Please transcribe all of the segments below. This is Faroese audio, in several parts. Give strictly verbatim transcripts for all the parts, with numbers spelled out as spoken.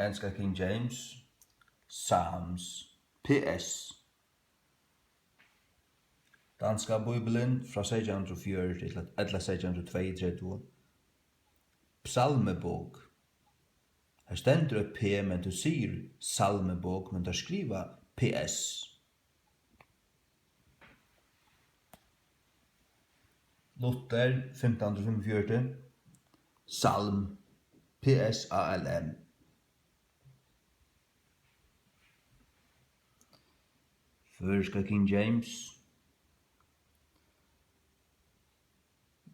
Enska King James, Psalms, P S. Danska Bíblian frá seytjan hundrað og fjøruti til ella seytjan hundrað og tveyogtretivu. Psalmebók. Her stendur eitt P, men tú sigur Salmebók, men teir skriva P S. Luther, fimtan hundrað og fimmogfjøruti. Psalm, P S A L M. Føroyska King James.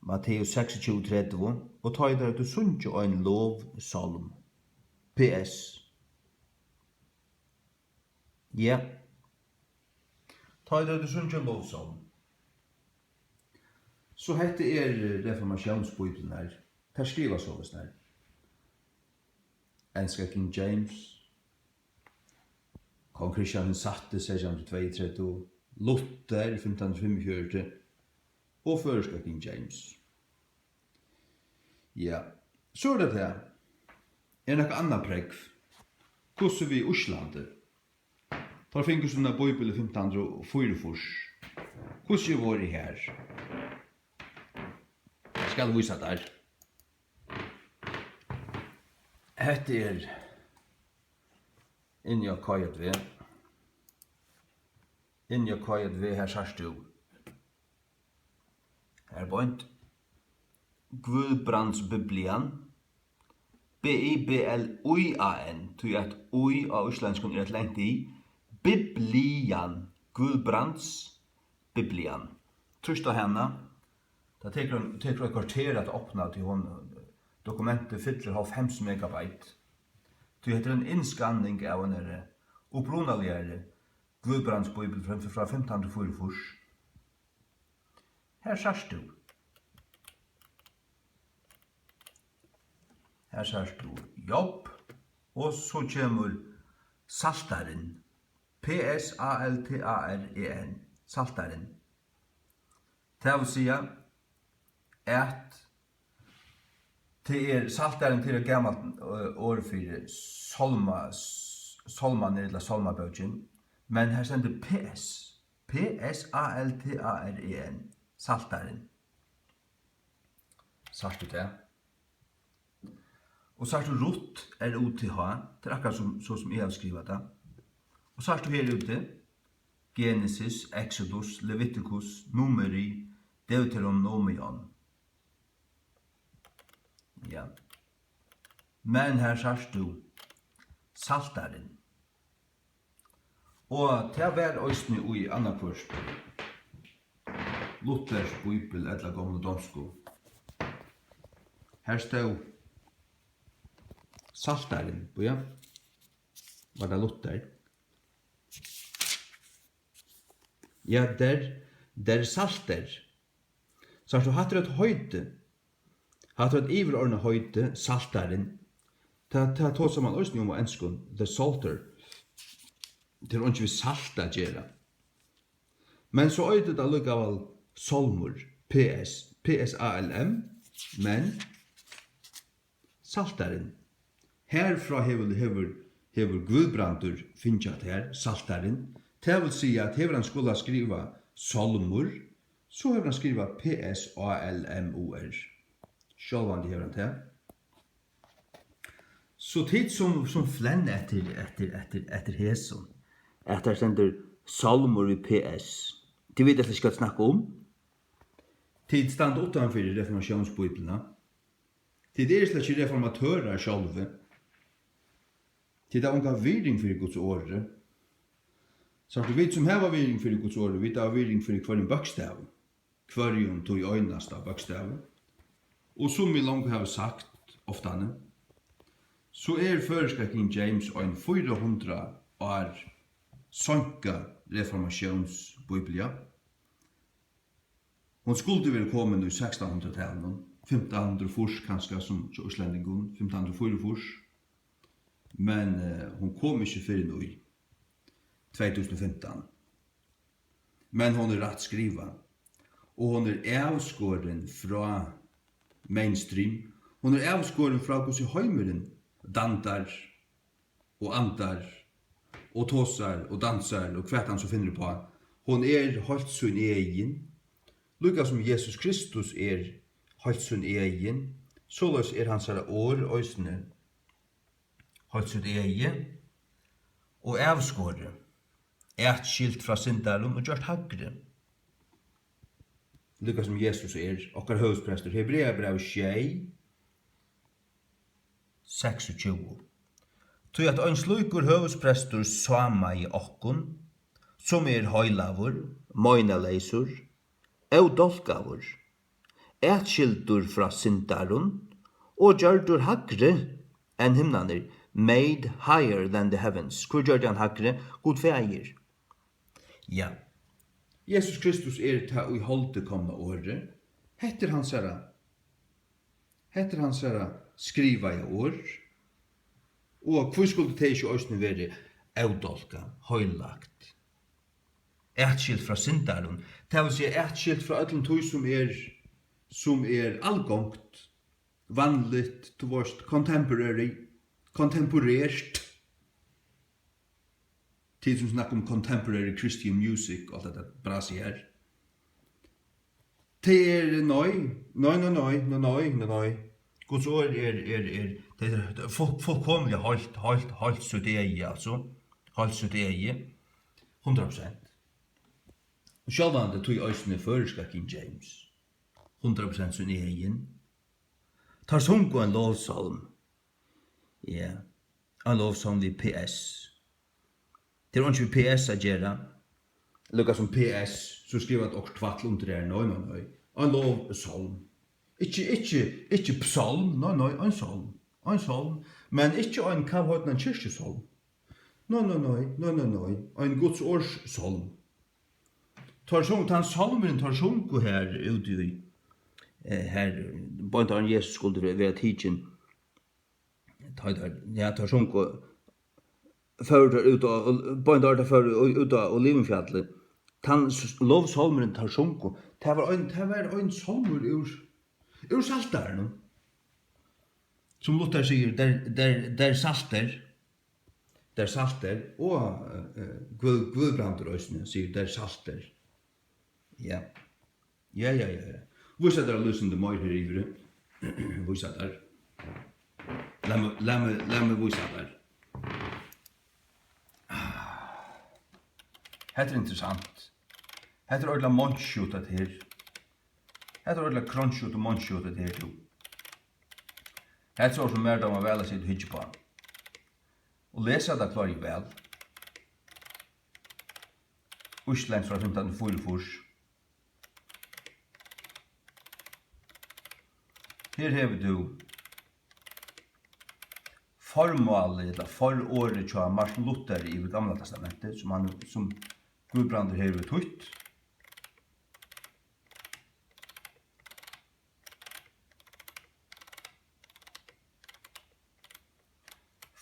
Matteus seksogtjúgu tretivu: "Og tá ið teir høvdu sungið ein lovsálm." P S. Ja. Tá ið teir høvdu sungið ein lovsálm. So hetta er reformatiónsbíblian her. Tær skriva soleiðis her. Enska King James, Kong Christian den sætti, seytjan hundrað og tveyogtretivu, Luther, fimtan hundrað og fimmogfjøruti, og føroyska King James. Ja, so er tað tað. Er nakað annað prógv? Hvussu við Íslandi? Teir fingu sína bíbel í fimtan hundrað og fýraogfýrs. Hvussu er vorðið har? Eg skal vísa tær. Hetta er inni á K J V. Inni á K J V, her sært tú. Har beint. Guðbrandsbiblian. B I B L I A N, tí at í á íslendskum er eitt langt i. Biblian, Guðbrands Biblian. Trýst á hana. Tað tekur, tekur eitt korter at opna, tí hon, dokumentið fyllir hálvfems megabyte. Tí hetta er ein innskanning av einari upprunaligari Guðbrandsbíbel frá, frá fimtan hundrað og fýraogfýrs. Her sært tú. Her sært tú Job, og so kemur Psaltaren. P S A L T A R E N. Psaltaren. Tað vil siga, at tað er, Psaltaren, tað er eitt gamalt, ø, orð fyri sálma-, s-, sálmarnir ella sálmabókin, men her stendur P S. P S A L T A R E N, Psaltaren. Sært tú tað? Og sært tú Ruth, R U T H, tað er akkurát sum, so sum eg havi skrivað tað. Og sært tú her úti, Genesis, Exodus, Leviticus, Numeri, Deuteronomion. Ja. Men her sært tú Psaltaren. Og tað var eisini í annaðhvørt Luthers bíbel ella gomlu donsku. Har stóð Psaltaren, bíða. Var tað Luther? Ja, der, der Psalter. Sært tú, hatta er eitt heiti. Hatta er eitt yvirordnað heiti, Psaltaren. Tað, tað tosar mann eisini um á enskum, the Psalter. Tað er einki við salt at gera. Men so eitur tað allíkavæl sálmur, P S, P S A L M, men Psaltaren. Herfrá hevur, hevur, hevur Guðbrandur fingið hatta her, Psaltaren. Tað vil siga, at hevur hann skulað skriva sálmur, so hevur hann skrivað P S A L M U R. Sjálvandi hevur hann tað. So tit sum, sum flenna eftir, eftir, eftir, eftir hesum, at har stendur sálmur við P S, tit vita slett ikki, hvat tit snakka um. Tit standa uttan fyri reformatiónsbíbliuna. Tit eru slett ikki reformatørar sjálvi. Tit hava onga virðing fyri Guds orði. Sært tú, vit sum hava virðing fyri Guds orði, vit hava virðing fyri hvørjum bókstavi, hvørjum tí einasta bókstavi. Og sum vit longu hava sagt oftani, so er føroyska King James ein fýra hundrað ár seinkað reformatiónsbíblia. Hon skuldi verið komin í sekstanhundraðtalinum, fimtanhundraðogfýrs kanska, sum hjá íslendingum, fimtanhundraðogfýraogfýrs, men, eh, hon kom ikki fyrr enn í tvey túsund og fimtan. Men hon er rætt skrivað, og hon er avskorin frá mainstream. Hon er avskorin frá, hvussu heimurin dandar. og andar og tosar og dansar og hvat hann so finnur uppá. Hon er heilt sín egin, líka sum Jesus Kristus er heilt sín egin, soleiðis er hansara orð eisini heilt sítt egið og avskorið, atskilt frá syndarum og gjørt hægri. Líka sum Jesus er okkara høvuðsprestur, Hebreabrævið sjey, seksogtjúgu. Tí at ein slíkur høvuðsprestur sámaði okkum, sum er heilagur, meinaleysur, ódálkaður, atskildur frá syndarum og gjørdur hægri enn himnarnir, made higher than the heavens. Hvør gjørdi hann hægri? Gud Faðir. Ja. Jesus Kristus er tað í holdi komna orðið. Hetta er hansara, hetta er hansara skrivaða orð. Og hví skuldi tað ikki eisini verið ódálkað, heilagt, atskilt frá syndarum? Tað vil siga, atskilt frá øllum tí, sum er, sum er algongt, vanligt, tú veist, contemporary, kontemporert. Tit sum snakka um contemporary Christian music og alt hetta brasið har. Tað er nei, nei, nei, nei. Guds orð er, er, er, tað er full-, fullkomiliga heilt, heilt, heilt sítt egið, altso. Heilt sítt egið. Hundrað prosent. Og sjálvandi tí eisini føroyska King James. Hundrað prosent sín egin. Teir sungu ein lovsálm. Ja, ein lovsálm við P S. Tað er einki við P S at gera. Líka sum P S, so skriva at okkurt tvætl undir her. Nei, nei, nei. Ein lovsálm. Ikki, ikki, ikki psálm, nei, nei, ein sálm. Ein sálm. Men ikki ein kavheidnan kirkjusálm. Nei, nei, nei, nei, nei, nei. Ein Guds orðs sálm. Teir sungu, tann sálmurin, teir sungu her úti í, eh, her, beint áðrenn Jesus skuldi vera, vera tikin. Tá teir, ja, teir sungu, fóru teir út á, beint áðrenn teir fóru ú-, út á Olivinfjallið. Tann s-, lovsálmurin teir sungu, tað var ein, tað var ein sálmur úr, úr Saltaranum. Sum Luther sigur, der, der, der Psalter. Der Psalter, og, eh, eh, Guð-, Guðbrandur eisini sigur, der Psalter. Ja. Ja, ja, ja, ja. Vísa tær eitt lítið sindur meir her yviri. Vísa tær. Lat meg, lat meg, lat meg vísa tær. Hetta er interessant. Hetta er ordiliga meinskt, hetta her. Hetta er ordiliga kreinskt og meinskt, hetta her, tú. Hetta er so sum mær dámar væl at sita og hyggja uppá. Og lesa, tað klári eg væl. Íslendsk frá fimtan fýraogfýrs. Her hevur tú formálið ella fororðið hjá Martin Luther yvir Gamla Testamentið, sum hann, sum Guðbrandur her hevur týtt.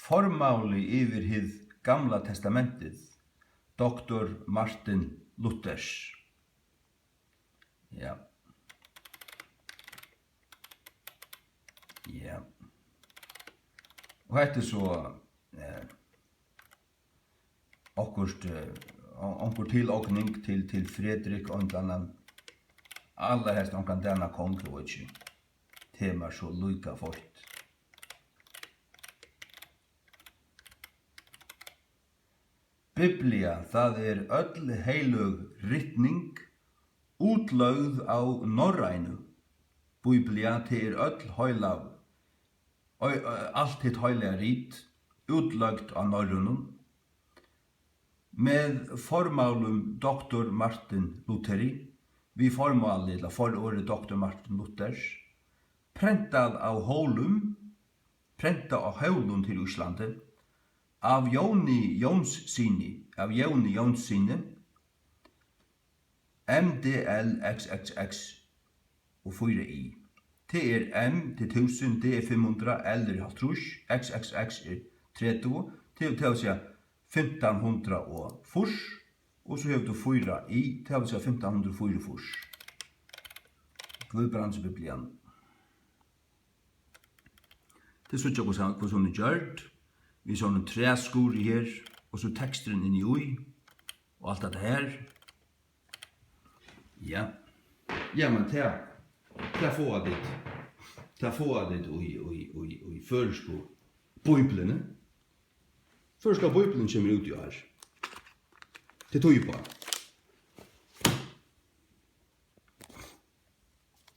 Formálið yvir Hið Gamla Testamentið, doktor Martin Luthers. Ja. Ja. Og hetta er so, eh, okkurt, eh, on-, onkur tilogning til, til Frederik og ein annan, allarhelst onkran danakong, eg veit ikki. Tað er mær so líka feitt. Biblia, tað er øll heiløg ritning, útløgd av norrønu. Biblia, tað er øll heilag, oi, ø, alt hitt heilaga rit, útløgd av norrønum, við formálum doktor Martin Lutheri, við formáli ella fororði doktor Martin Luthers, prentað av Hólum, prentað á Hólum til Íslandi, av Jóni Jónssyni, av Jóni Jónssyni, M D L X X X og fýra i. T er M, tað er túsund, D er fimm hundrað, L er hálvtrýss, X X X er tretivu, tað vil, tað vil siga fimtan hundrað og fýrs, og so hevur tú fýra i, tað vil siga fimtan hundrað og fýraogfýrs. Guðbrandsbiblian. Tit síggja, hvussu hann, hvussu hon er gjørd. við sovorðnum træskuri her, og so teksturin inni í, og alt hatta her. Ja. Ja, men tað, tað fáa tit, tað fáa tit í, í, í, í føroysku Bíbliuni. Føroyska Bíblian kemur út í ár. Tað er tíð uppá.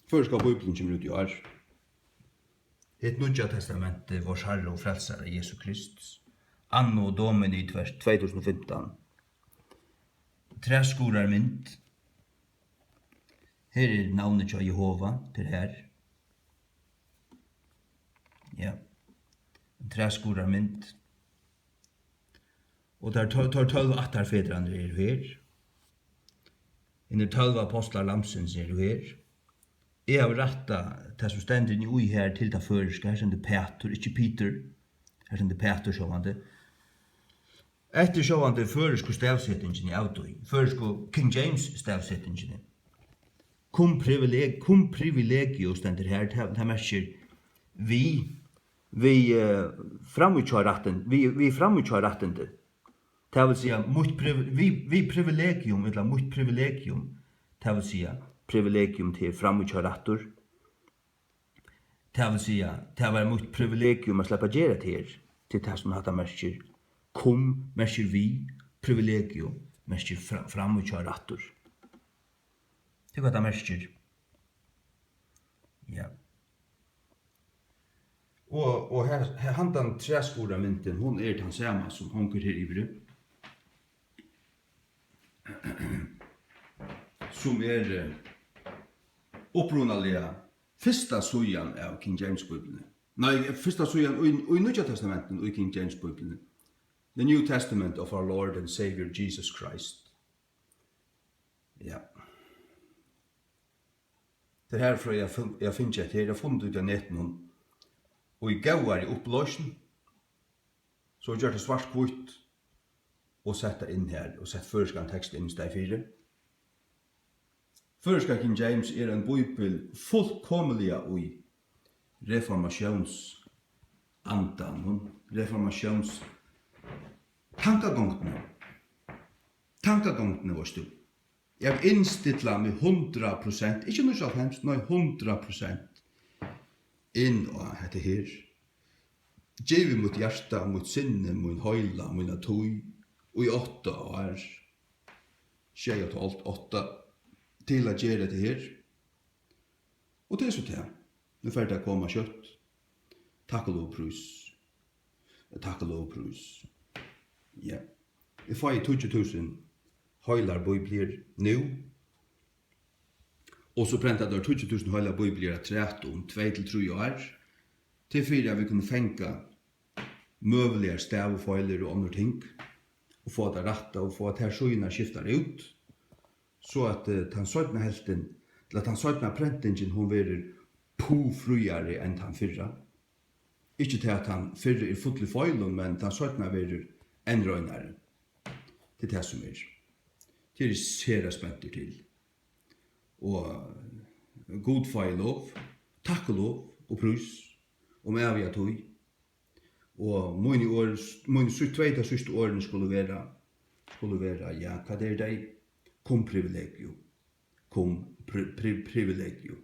Føroyska Bíblian kemur út í ár. Hitt Nýggja Testamentið, Vors Harra og Frelsara Jesu Krists, Anno Domini tvey, tvey túsund og fimtan. Træskurðarmynd. Her er navnið hjá Jehova, tað er her. Ja. Træskurðarmynd. Og teir tól-, teir tólv ættarfedrarnir eru her. Hinir tólv apostlar Lambsins eru her. Eg havi rættað tað, sum stendur inni í her, til tað føroyska. Her stendur Pætur, ikki Pietur. Her stendur Pætur, sjálvandi. Eftir sjálvandi føroysku stavsetingini av tí. Føroysku King James stavsetingini. Cum privileg-, cum privilegio stendur her. Tað, tað merkir við, við, eh, framíhjárættin-, við, við framíhjárættindi. Tað vil siga, mítt privi-, við, við privilegium, ella mítt privilegium, tað vil siga, privilegium til framíhjárættur. Tað vil siga, tað var mítt privilegium at sleppa at gera hetta her, til tað sum hatta merkir. Cum merkir við, privilegium merkir fra-, framíhjárættur. Tað er hvat tað merkir. Ja. Og, og her, her, handan træskurðarmyndin, hon er tann sama sum hongur her yviri. Sum er, eh, upprunaliga fyrsta síðan av King James Bíbliuni. Nei, fyrsta síðan í, í Nýggja Testamentinum í King James Bíbliuni. The New Testament of our Lord and Savior Jesus Christ. Ja. Tað er herfrá, eg havi fun-, eg havi fingið hetta her, eg havi funnið út av netinum. Og í góðari upplausn, so gjørt tað svart-hvítt og sett tað inn her, og sett føroyskan tekst inn í staðin fyri. Føroyska King James er ein bíbil fullkomiliga í reformatiónsandanum, reformatiónstankagongdini. Tankagongdini, veitst tú. Eg havi innstillað meg hundrað prosent, ikki níggjuoghálvfems, nei, hundrað prosent inn á hetta her. Givið mítt hjarta, mítt sinni, mín heila, mína tíð í átta ár, sjey og eitt hálvt, átta, til at gera hetta her. Og tað er so tað. Nú fer tað at koma skjótt. Takk og lov og prís. Takk og lov og prís. Ja. Eg fái tíggju túsund heilar bíbliur nú. Og so prenta teir tíggju túsund heilar bíbliur afturat um tvey til trý ár. Tað er fyri at vit kunnu fanga møguligar stavifeilir og onnur ting, og fáa tað rætta og fáa tær síðurnar skiftar út, so at, eh, tann seinna helvtin, ella tann seinna prentingin, hon verður puh fríari enn tann fyrra. Ikki tað at tann fyrri er fullur í feilum, men tann seinna verður enn reinari. Tað er tað, sum er. Tað eri eg sera spentur til. Og Gud fái lov, takk og lov og prís um æviga tíð. Og míni orð, míni sí-, tvey tey síðstu orðini skulu vera, skulu vera, ja, hvat eru tey? Cum privilegio. Cum pri-, pri-, privilegio.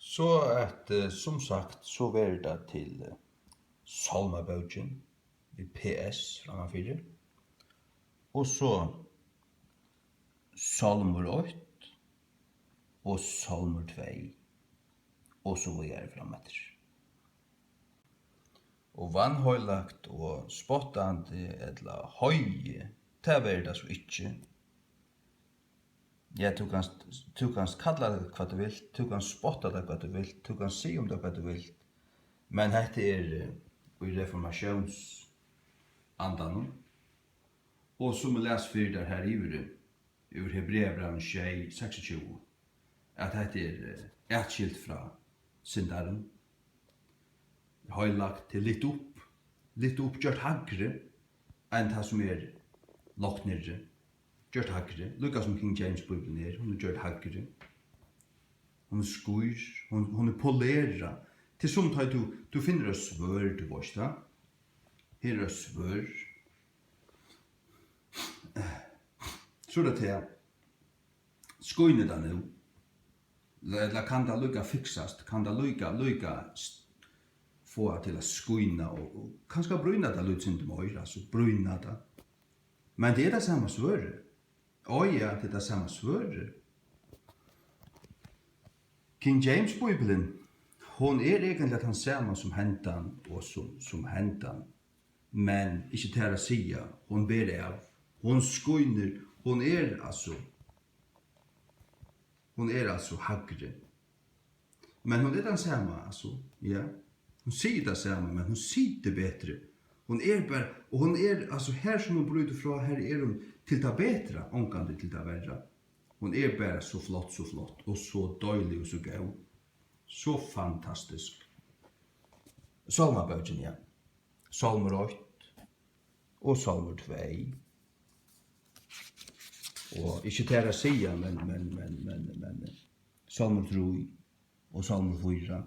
So at, eh, sum sagt, so verður tað til, eh, Sálmabókin við P S frammanfyri. Og so Sálmur eitt og Sálmur tvey og so víðari frameftir. Og vanheilagt og spottandi ella heiði, tað verður tað so ikki. Ja, tú kanst, tú kanst kalla tað hvat tú vilt, tú kanst spotta tað hvat tú vilt, tú kanst siga um tað hvat tú vilt, men hetta er, eh, í reformatiónsandanum. Og sum eg las fyri tær har yviri, úr Hebreabrævinum sjey, seksogtjúgu, at hetta er, eh, atskilt frá syndarum, heilagt, tað er lyft upp, lyft upp, gjørt hægri enn tað, sum er lágt niðri, gjørt hægri, líka sum King James Bíblian er, hon er gjørd hægri. Hon er skír, hon, hon er polerað. Tað er sum tá tú, tú finnur eitt svørð, tú veitst tað. Her er svørð. So er tað tað. Skínur tað nú? Ella kann tað líka fiksast? Kann tað líka, líka s-, fáa til at skína og, og kanska brýna tað lítið sindur meir, altso brýna tað? Men tað er tað sama svørðið. Á ja, tað er tað sama svørðið. King James Bíblian, hon er eigentliga tann sama sum hendan og sum, sum hendan. Men ikki tær at siga, hon ber av, hon skínur, hon er altso, hon er altso hægri. Men hon er tann sama, altso, ja. Hon sigur tað sama, men hon situr betri. Hon er bara, og hon er, altso, har sum hon brýtur frá, har er hon til tað betra, ongantíð til tað verra. Hon er bara so flott, so flott, og so deilig og so góð. So fantastisk. Sálmabókin, ja. Sálmur eitt og Sálmur tvey. Og ikki tær at siga, men, men, men, men, men, Sálmur trý og Sálmur fýra.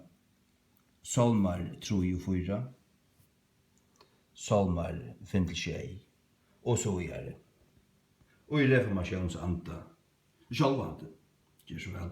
Sálmar trý og fýra. Sálmar fimm til sjey. Og so víðari. Og í reformatiónsanda. Sjálvandi. Ger so væl.